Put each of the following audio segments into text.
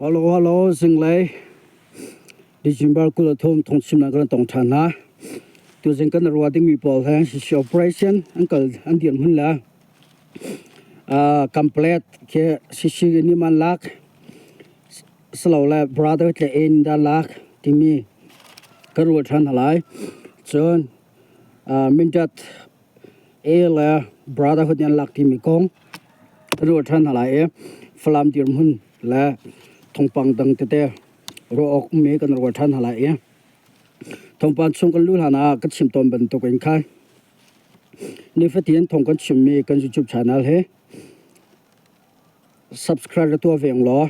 Hello, hello, zinglei December 23 thongchimnak kan tong ṭhan hna. Tuzing kan ruah dingmi pawl he sisi operation an kal an dir hmun le complete khi sisi nih man lak silole brother tle in dah lak timi kan ruah ṭhan hna lai. Cun Mindat A le Brotherhood nih an lak timi kong kan ruah ṭhan hna lai i Falam dirhmun le thawngpang dang tete ruah awk ummi kan ruah ṭhan hna lai i thawngpang chung kan luh hlan ah ka chim tawn bantuk in khan nifatin thawng kan chimmi kan YouTube channel hi subscribe tuah ve law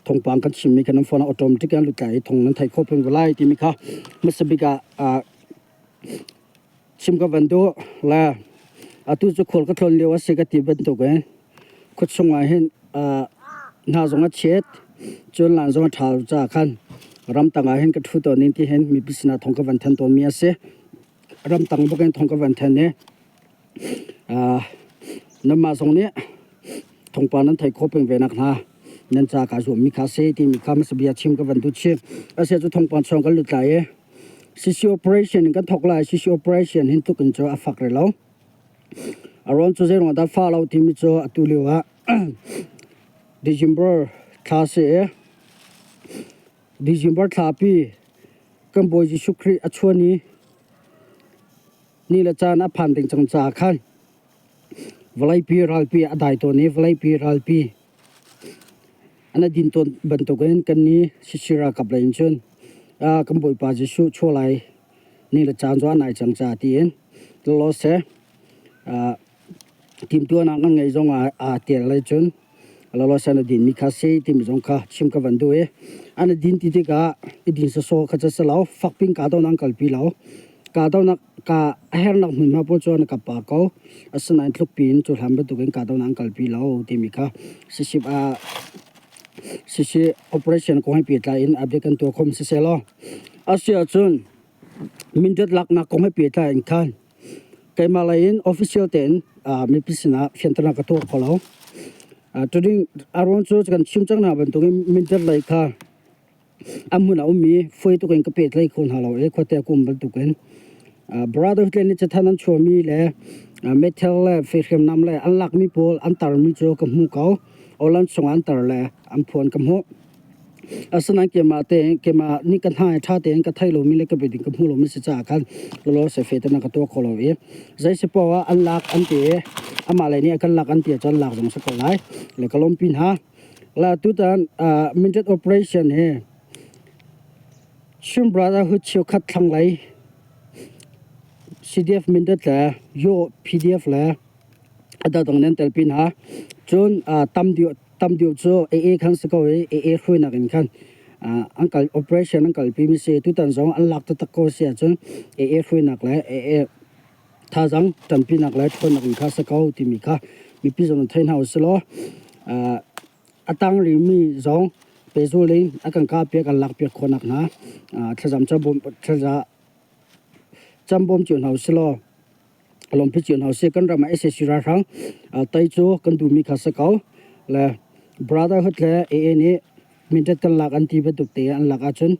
thawngpang kan chimmi kan phone ah automatic in lut lai i thawng nan theih khawh peng lai timi kha hmasa bik ah chim ka van duh. Le atu cu khual ka tlawn lio a si ka ti bantuk in khuachung ah hin hna zong a chiat, cun laan zong a ṭha lo caah khan ramtang ah hin ka ṭhu tawn in ti hin mipi sinah thawng ka van thanh tawnmi a si. Ramtang bak in thawng ka van thanh i nanmah zong nih thawngpang nan theih khawh peng ve nak hnga nan ca kaa zuammi kha a si timi kha hmasa bia chim ka van duh chih. Asiah cu thawngpang chung kan lut lai i CC operation in kan thawk lai. CC operation hin tluk in cu a fak rih lo. A ruang cu zeiruang dah fa lo timi cu atu lio ah December thla si i December thla pi kan Bawi Jesuh Khrih a chuan i ni le caan a phan ding cang caah khan vawleipi ralpi a dai tawn i vawleipi ralpi an a din tawn bantukin kan ni sisir ralkap lei in cun kan Bawipa Jesuh chuah lai ni le caan cu a nai cang caah tiin law seh timhtuahnak kan ngeih zong ah aa tel lai cun lawlawse na dinmi kha si timi zong kha chim ka van duh i an i din ti tikah i din sawsawh kha cu si lo fakpin kahdohnak an kalpi lo kahdohnak ka a hernak hmunhma pawl cu an ka pa ko asinain tlukpi in cu hlan bantukin kahdohnak an kalpi lo timi kha sisip ah sisi operation kong he pehtlai in update kan tuah khom siseh law asi ahcun mindat laknak kong he pehtlai in khan Keimah lei in official tein mipi sinah fianternak ka tuah kho lo. Tuding a ruang cu kan chim cang hna bantukin mindat lei kha a hmun a ummi fawi tuk in ka pehtlai kho hna lo i khuate kum bantukin Brotherhood le nih cathan an chuahmi le meithal le hriamnam le an lakmi pawl an tarmi cu ka hmu ko. Awlan chungah an tar le an phuan ka hmuh. Asinain keimah tein keimah nih ka hna i ṭha tein ka theih lomi le ka bia ding ka hmuh lomi si caah khan lawlaw sefe te na ka tuah kho lo i zei si paoh ah an lak an ti i amah lei nih a kan lak an ti ahcun lak zong si ko lai le ka lawmpi hna. La tutan Mindat operation hi Chin Brotherhood cheukhat thlanglei CDF Mindat le Yaw PDF le a dang nan telpi hna. Cun tam deuh tam deuh cu AA khan si ko i AA hruainak in khan an kal operation an kalpi mi si tutan zong an lak taktak ko si ahcun AA hruainak le AA thazaang ṭanpinak le ṭhawnnak in kha si ko timi kha mipi zong thei hna usih law a tang rihmi zong pehzul in a kan kahpiak an lakpiak khawh nak hnga thlazam thlaza cam bawm cio hna usih law lawmpi cio hna usih. Kan ram ah sac ralhrang tei cu kan duhmi kha si ko. Le Brotherhood le AA nih mindat kan lak an ti bantuk te an lak ahcun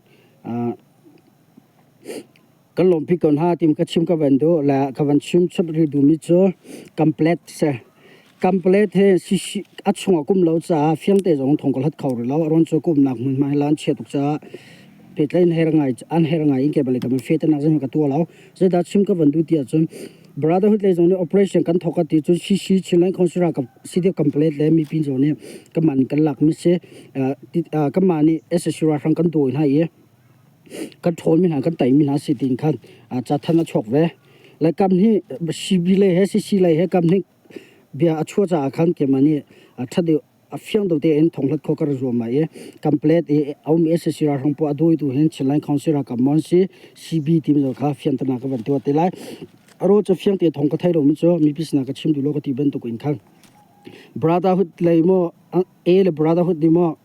kan lawmpi ko hna tim ka chim ka van duh le ka van chim chap rih duhmi cu complete si. Complete he a chungah kum lo caah fiangte zong thong ka hlat kho rih lo. Aron cu kumnak hmunhma hi lan chia tuk caah pehtlaih her ngai an her ngai in ke balik ka fe te nak zong ka tua lo. Zeidah chim ka van duh ti ahcun Brotherhood lei zong nih operation kan thawk ti cun CC Chinland Council ralkap CDF complete le mipi zong nih kanmah nih kan lak mi si kanmah nih SSC ralhrang kan dawi hna i kan ṭhawl mi hna kan tei mi hna si tiin khan cathanh a chuak ve. Le kam hi CB lei he CC lei he kam hi bia a chuah caah khan keimah nih ṭha deuh a fiang deuh tein thonghlat khawh ka rak zuam lai i complete i a um SSC ralhrang pawl a dawitu hin Chinland Council ralkap maw an si CB timi zong kha fianternak ka van tuah te lai. A ruang cu fiang te thong ka thei lomi cu mipi sinah ka chim duh lo ka ti bantuk in khan Brotherhood lei maw A le Brotherhood nih maw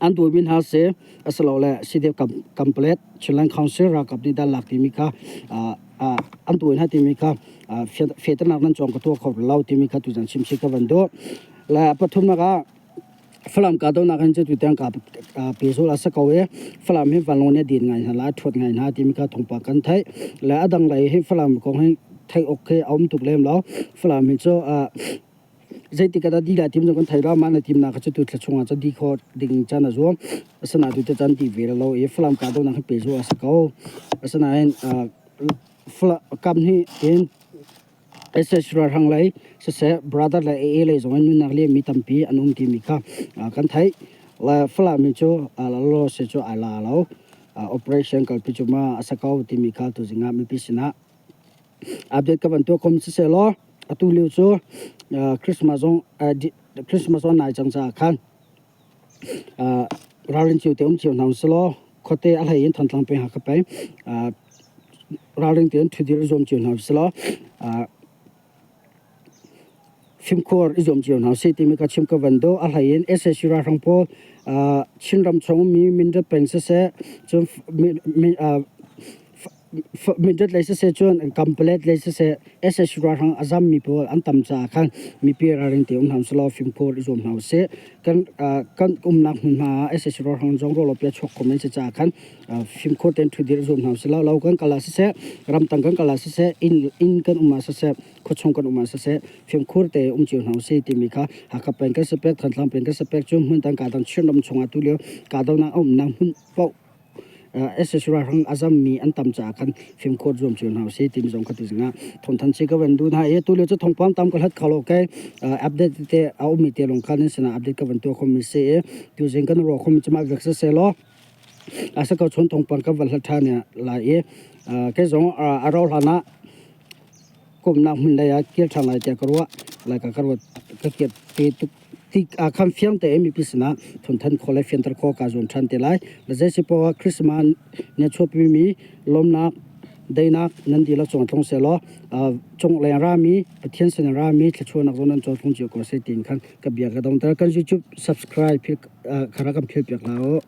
an dawimi hna si asilole CDF complete Chinland Council ralkap nih dah lak timi kha an dawi hna timi kha fehternak nan cawng ka tuah kho lo timi kha tuzan chim si ka van duh. Le pathumnak ah. Falam kahdohnak hin cu tutiang kaa pehzulh a si ko i Falam hi vanlawng nih a din ngai hna lai, a ṭhuat ngai hna timi kha thawngpang kan theih. Le a dang lei hi Falam kong hi theih awk khi a um tuk lem lo. Falam hi cu zeitik ah dah dih lai timi zong kan thei lo. Mah na timnak kha cu tu thla chungah cun dih khawh ding caan a zuam. Asinain tu caan dih ve lo i Falam kahdohnak hi pehzulh a si ko. Asinain kam hnih in SS ralhrang lei siseh brother le AA lei zong in nunnak liammi tampi an um timi kha kan theih. Le Falam hi cu lalo se cu ai la lo. Operation kalpi cu ma a sa ko timi kha tuzing ah mipi sinah update ka van tuah khom siseh law atu lio cu Christmas zong Christmas zong nai cang caah khan ralrin cio te um cio hna usih khuate a hlei in Thantlang peng Hakha peng ralring tein ṭhudir i zuam cio hna usih law fimkhur i zuam cio hna usih timi ka chim ka van duh. A hlei in sac ralhrang pawl Chinram chung ummi Mindat peng siseh cun Mindat lei siseh cun Kanpalet lei siseh sac ralhrang a zammi pawl an tam caah khan mipi ralring te um hna usih law fimkhur i zuam hna usih. Kan kan umnak hmunhma ah sac ralhrang zong ruahlopi a chuak kho men si caah khan fimkhur tein ṭhudir i zuam hna usih law lo kan kal ah siseh ramtang kan kal ah siseh inn inn kan um ah siseh khuachung kan um ah siseh fimkhur te um cio hna usih timi kha Hakha peng kan si pek Thantlang peng kan si pek cu hmun dang kadang Chinram chungah tulio kahdohnak a umnak hmun paoh sac ralhrang a zammi an tam caah khan fimkhur zuam cio hna usih timi zong kha tuzing ah thawngthanh si ka van duh hna i tulio cu thawngpang tam ka hlat kho lo ke update tete a ummi te lawng kha nan sinah update ka van tuah khomi si i tuzing kan ruah khomi cu mah vek si seh law a si ko chun thawngpang ka van hlat ṭhan lai i kei zong a rauh hlan ah kumnak hmun lei ah kir ṭhan lai tiah ka ruah lai ka ruat ka kir te tuk ti khan fiang tein mipi sinah thunthan khawh le fianter khawh kaa zuam ṭhan te lai. Le zei poah Christmas ne chuahpimi lawmnak daihnak nan dihlak cung tlung sehlaw cung leng rami Pathian sin rami thluachuahnak zong nan caw tlung cio ko seh tiin khan ka bia ka dongter. Kan YouTube subscribe khara kan phil piak hlah u.